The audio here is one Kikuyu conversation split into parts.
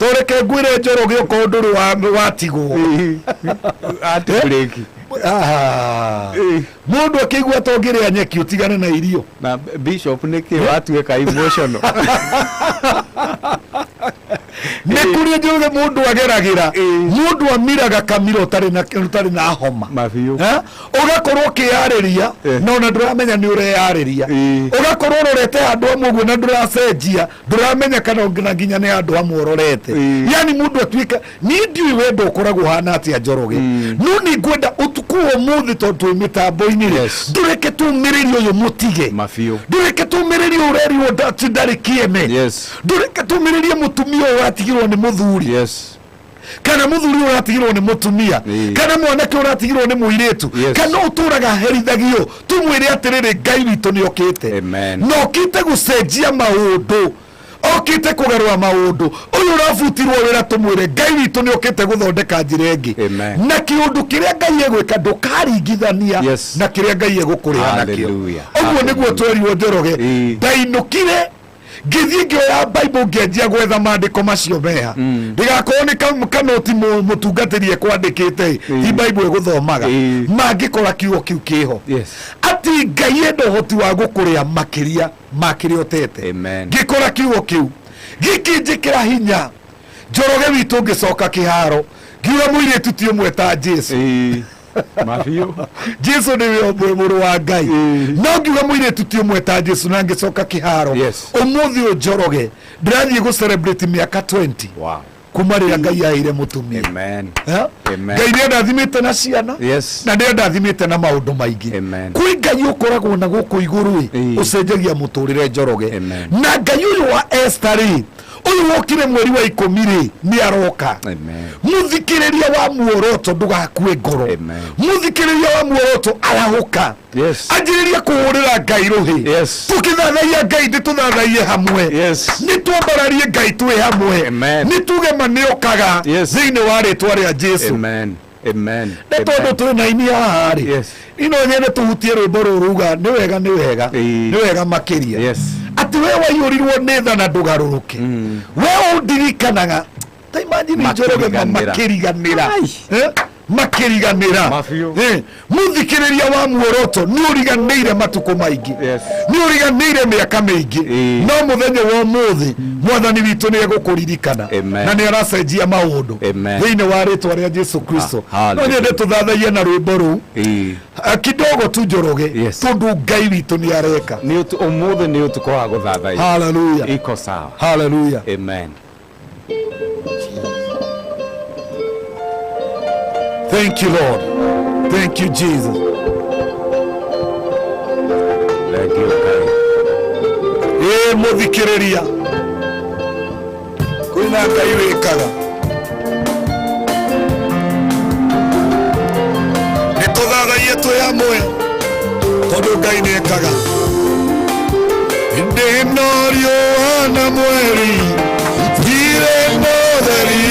Tũreke ngwĩre Njoroge okorwo ndũrĩ watigwo. Ati break. Ah. Ĩĩ. Mũndũ akĩigua ta ũngĩrĩa nyeki ũtigane na irio. Na bishop nĩkĩ watuĩka emotional? Nĩ kũrĩ Njoroge mũndũ ageragĩra. Ĩĩ. Mũndũ amiraga kamira ũtarĩ na homa. Mabiũ. Eh? Ũgakorwo ũkĩyarĩria na ona ndũramenya nĩ ũreyarĩria. Ũgakorwo ũrorete handũ hamwe ũguo na ndũracenjia, ndũramenya kana na nginya nĩ handũ hamwe ũrorete. Yani mũndũ atuĩka niĩ ndiũĩ wendo ũkoragwo ũhana atĩa Njoroge, no nĩ ngwenda ũtukũ wa ũmũthĩ tondũ twĩ mĩtambo-inĩ rĩ, ndũreke tũmĩrĩrie ũyũ mũtige. Mabiũ. Ndũreke tũmĩrĩrie ũrerirwo atĩ ndarĩ kĩene. Ndũreke tũmĩrĩrie mũtumia ũyũ ũratigirwo nĩ mũthuri, kana mũthuri ũyũ ũratigirwo nĩ mũtumia, kana mwanake ũratigirwo nĩ mũirĩtu, kana ũtũraga herithagio. Tũmwĩre atĩrĩrĩ, Ngai witũ nĩ okĩte. Amen. Na okĩte gũcenjia maũndũ, okĩte kũgarũra maũndũ. Ũyũ ũrabutirwo wĩra, tũmwĩre Ngai witũ nĩ okĩte gũthondeka njĩra ĩngĩ. Amen. Na kĩũndũ kĩrĩa Ngai egwĩka ndũkaringithania na kĩrĩa Ngai egũkũrĩha nakĩo. Hallelujah. Ũguo nĩguo twerirwo Njoroge. Ndainũkire ngĩthiĩ ngĩoya Bible ngĩanjia gwetha maandĩko macio meha, ndĩgakorwo nĩ kanoti mũtungatĩri ekwandĩkĩte ti Bible ĩgũthomaga. Mangĩkora kiugo kĩu kĩho atĩ Ngai enda ũhoti wa gũkũrĩa makĩria ma kĩrĩa ũtete. Amen. Ngĩkora kiugo kĩu gĩkĩnjĩkĩra hinya Njoroge witũ, ngĩcoka kĩharo ngiuga mũirĩtu ti ũmwe ta Jesu. Mabiũ. Jesu nĩwe ũmwe mũrũ wa Ngai. No ngiuga mũirĩtu ti ũmwe ta Jesu na ngĩcoka kĩharo. Ũmũthĩ ũyũ Njoroge ndĩrathiĩ gũ celebrate mĩaka 20 kuma rĩrĩa Ngai aheire mũtumia. Amen. Eh? Amen. Ngai nĩ andathimĩte na ciana na nĩ andathimĩte na maũndũ maingĩ. Amen. Kwĩ Ngai ũkoragwo na gũkũ igũrũ ĩ, ũcenjagia mũtũrĩre Njoroge. Amen. Na Ngai ũyũ wa Esther rĩ, ũyũ wokire mweri wa 10 rĩ, nĩ aroka. Amen. Mũthikĩrĩria wa muoroto, ndũgakue ngoro. Amen. Mũthikĩrĩria wa muoroto, arahũka. Anjĩrĩria kũhũrĩra Ngai rũhĩ. Tũkĩthathaiya Ngai nĩ tũthathaiye hamwe. Nĩ twambararie Ngai twĩ hamwe. Amen. Nĩ tuge ma nĩ okaga thĩinĩ wa rĩtwa rĩa Jesu. Amen. Amen. Nĩ tondũ twĩ na ini haha rĩ, ino nyende tũhutie rwĩmbo rũrũ ruga nĩ wega, nĩ wega, nĩ wega makĩria atĩ we waiyũrirwo nĩ tha na ndũgarũrũke, we ũndirikanaga. Ta imagine Njoroge Makĩriganĩra. Makĩriganĩra. Ai. Eh? Makĩriganĩra. Mabiũ. Eh, mũthikĩrĩria wa muoroto, nĩ ũriganĩire matukũ maingĩ, nĩ ũriganĩire mĩaka mĩingĩ, no mũthenya wa ũmũthĩ mwathani witũ nĩ egũkũririkana. Amen. Na nĩ aracenjia maũndũ Amen. thĩinĩ wa rĩtwa rĩa Jesu Kristo. Ah, No nyende tũthathaiye na rwĩmbo rũu. Ah, kidogo tu Njoroge, tondũ Ngai witũ nĩ areka. Nĩ ũmũthĩ nĩ ũtukũ wa gũthathaiya. Hallelujah. Iko sawa. Hallelujah. Amen. Thank you, Lord. Thank you, Jesus. Thank you, Ngai. Ĩ mũthikĩrĩria, kwĩna Ngai wĩkaga. Nĩ tũthathaiye twĩ hamwe tondũ Ngai nĩ ekaga. Hĩndĩ ĩno riũa na mweri ndirĩ mũtheri,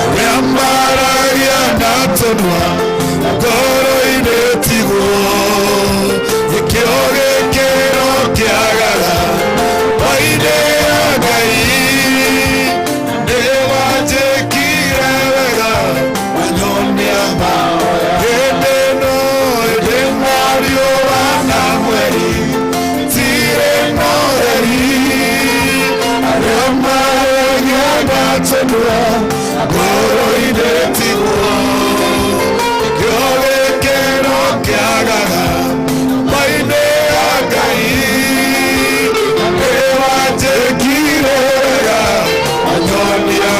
ũrĩa maragia na tũnua ngoro-inĩ tiguo, nĩkĩo gĩkĩro kĩagaga hwainĩ ya Ngai. Nĩwanjĩkire wega wanyonia mahoya. Hĩndĩ ĩno, hĩndĩ ĩno riũa na mweri tirĩ na ũtheri, arĩa maragia na tũnua ngoro-inĩ tiguo, nĩkĩo gĩkĩro kĩagaga hwainĩ ya Ngai. Nĩwanjĩkire wega wanyonia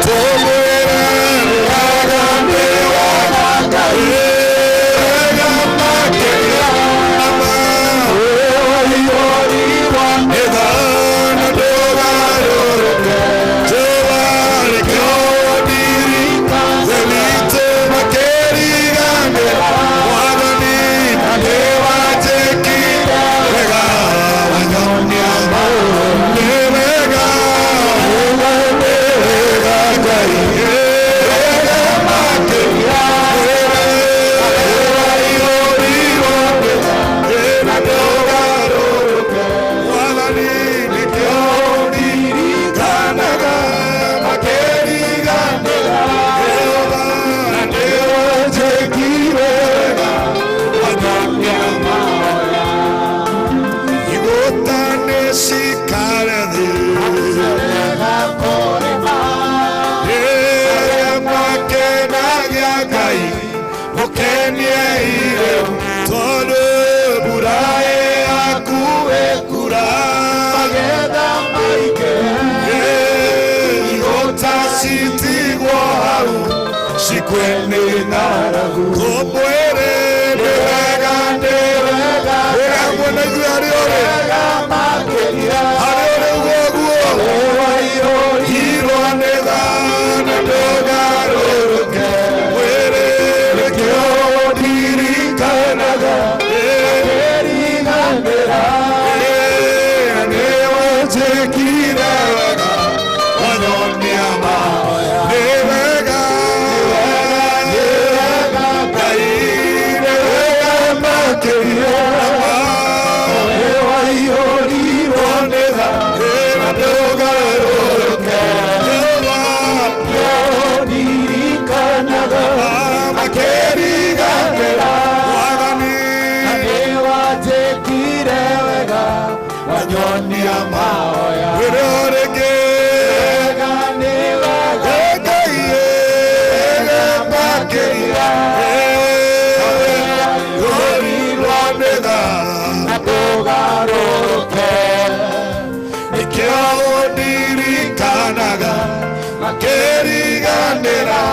tũmwĩre wega nĩ wega Ngai, wega makĩria ama nĩ tha na ndũgarũrũke. Jehova nĩkĩo ndirikana witũ makĩriganĩra. Citigwo hau cikwe nĩ ng'aragu. Tũmwĩre nĩ wega, nĩ wega, wĩ hamwe na ithuĩ harĩa ũrĩ, harĩa ũrĩ uga ũguo. Hirwo nĩ thana ndũgarũrũke, mwĩrĩ nĩkĩo ndirikanaga. Ĩĩ, nĩwanjĩkire wega, wanyonia mahoya. Nĩ wega, nĩ wega, Ngai nĩ wega makĩria. Waiyũrirwo nĩ tha na ndũgarũrũke. Ndirikanaga makĩriganĩra Mwathani Nĩwanjĩkire wega, wanyonia mahoya. Wĩre o rĩngĩ. Wega nĩ wega, Ngai makĩria. Waiyũrirwo nĩ tha na ndũgarũrũke. Nĩkĩo ndirikanaga makĩriganĩra.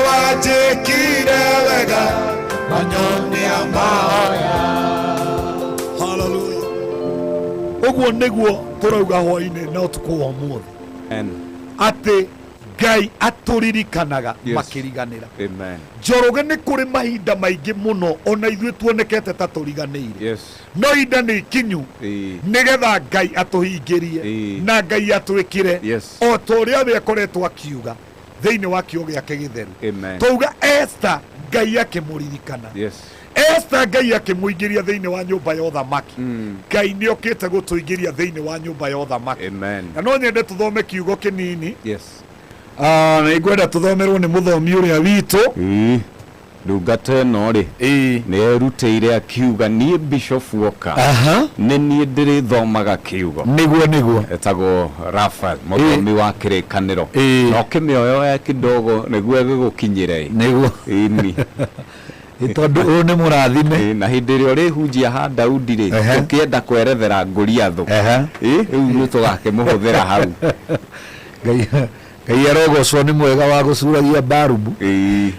Nĩwanjĩkire wega, wanyonia mahoya. Hallelujah. Ũguo nĩguo tũrauga hwainĩ na ũtukũ wa ũmũthĩ Amen. atĩ Ngai atũririkanaga Yes. makĩriganĩra. Amen. Njoroge, nĩ kũrĩ mahinda maingĩ mũno ona ithuĩ tuonekete ta tũriganĩire, no ihinda nĩ ikinyu nĩgetha Ngai atũhingĩrie na Ngai atwĩkĩre o ta ũrĩa we akoretwo akiuga thĩinĩ wa kiugo gĩake gĩtheru. Amen. Twauga Esther, Ngai akĩmũririkana. Esther, Ngai akĩmũingĩria thĩinĩ wa nyũmba ya ũthamaki. Ngai nĩ okĩte gũtũingĩria thĩinĩ wa nyũmba ya ũthamaki. Amen. Na no nyende tũthome kiugo kĩnini. Ah, na ingwenda tũthomerwo nĩ mũthomi ũrĩa witũ. Ndungata ĩno rĩ, nĩ erutĩire akiuga, "Niĩ Bishop Walker, nĩ niĩ ndĩrĩthomaga kiugo." Nĩguo. Etagwo Rafael, mũthomi wa kĩrĩkanĩro. Na ũkĩmĩoyoya kidogo nĩguo ĩgĩgũkinyĩre. Ĩni. Tondũ ũyũ nĩ mũrathime. Na hĩndĩ ĩrĩa ũrĩhunjia ha Daudi rĩ, ũkĩenda kwerethera Ngũriathũ, rĩu nĩ tũgakĩmũhũthĩra hau. Ngai arogocwo, nĩ mwega wa gũcuragia mbarubu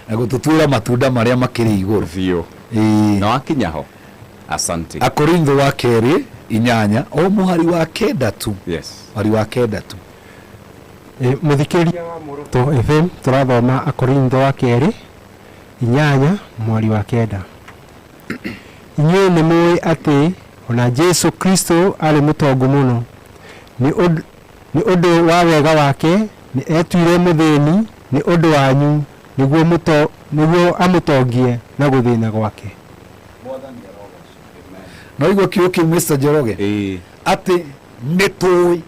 na gũtũtuĩra matunda marĩa makĩrĩ igũrũ. Biũ. Na wakinya ho, asante. Akorintho wa kerĩ 8 o mũhari wa 9 tu. Mũhari wa 9 tu. Mũthikĩrĩria wa Muoroto FM, tũrathoma Akorintho wa kerĩ 8 mweri wa 9. Inyuĩ nĩ mũĩ atĩ ona Jesu Kristo arĩ mũtongu mũno, nĩ ũndũ wa wega wake nĩ etuire mũthĩni nĩ ũndũ wanyu, nĩguo amũtongie na gũthĩna gwake. No igua kiugo kĩu, Mr. Njoroge, atĩ nĩ tũĩ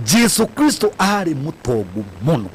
Jesu Kristo arĩ mũtongu mũno.